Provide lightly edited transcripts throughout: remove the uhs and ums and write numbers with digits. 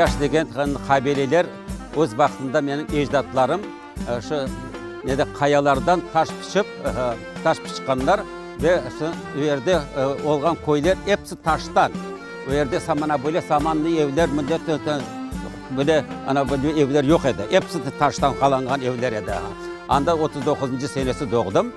Boyaş degen qabileler öz vaqtında menim ecdatlarım şu nede qayalardan taş piçip, taş piçqanlar ve şu yerde olğan köyler episi taştan. O yerde samana böyle samanlı evler, mında böyle ana böyle evler yoq edi. Episi taştan qalanğan evler edi. Anda 39-ncı senesi doğdım.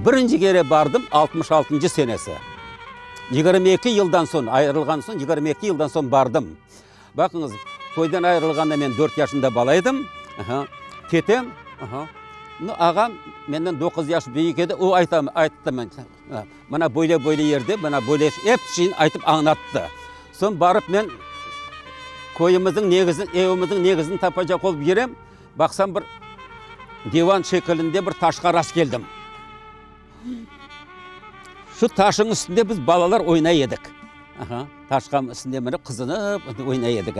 Birinci kere bardım 66-ncı senesi. 22 yıldan soñ, ayırılğan soñ, 22 yıldan soñ bardım. Baqıñız, köyden ayırılğanda men dört yaşında bala edim. Ketem, nu, ağam menden doquz yaş büyük edi, o ayta, ayttı mına böyle böyle yerde, mına böyle ep şeyni aytıp añlattı. Soñ barıp men köyümizniñ negizini, evimizniñ negizini tapacaq olıp yürem, baqsam bir divan şekilinde bir taşqa rastkeldim. Şu taşıñ üstünde biz balalar oynay edik. Aha, taşqa üstünde minip qızınıp oynay edik.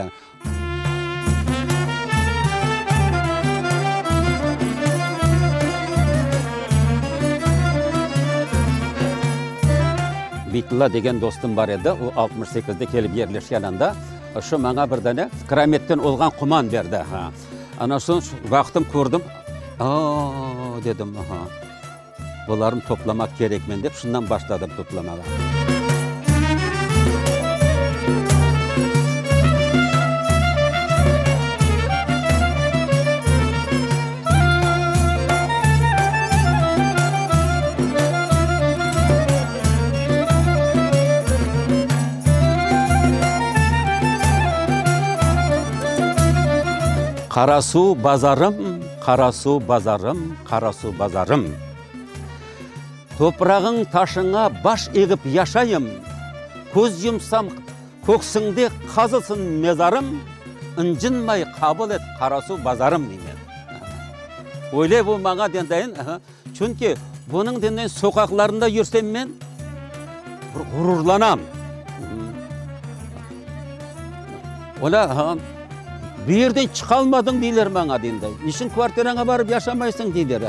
Beytulla degen dostum bar edi, o 68-de kelip yerleşken anda. Şu maña bir dane kirametten olğan quman berdi. Ana soñ baqtım, kördim, a-a-a, dedim, aha. Bularnı toplamaq kerekmen dep, şundan başladım toplamağa. Qarasuv bazarım, Qarasuv bazarım, Qarasuv bazarım. Toprağıñ taşıña baş egip yaşayım, Köz yumsam, köksüñde qazılsın mezarım, Incınmay qabul et, Qarasuv bazarım, deymen. Öyle bu maña dendayın, çünki bunıñ dendayın soqaqlarında yürsem men, bir ğururlanam. Ola, bu yerden çıqalmadıñ deyler maña dendayın. Niçün kvartiraña barıp yaşamaysıñ deyler.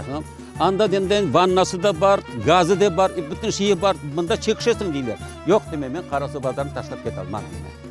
Anda dendayın vannası da bar, gazı da bar, bütün şeyi bar, mında çekişesiñ deyler. Yoq, deymen, men Qarasuvbazarnı taşlap ketalmam, deymen.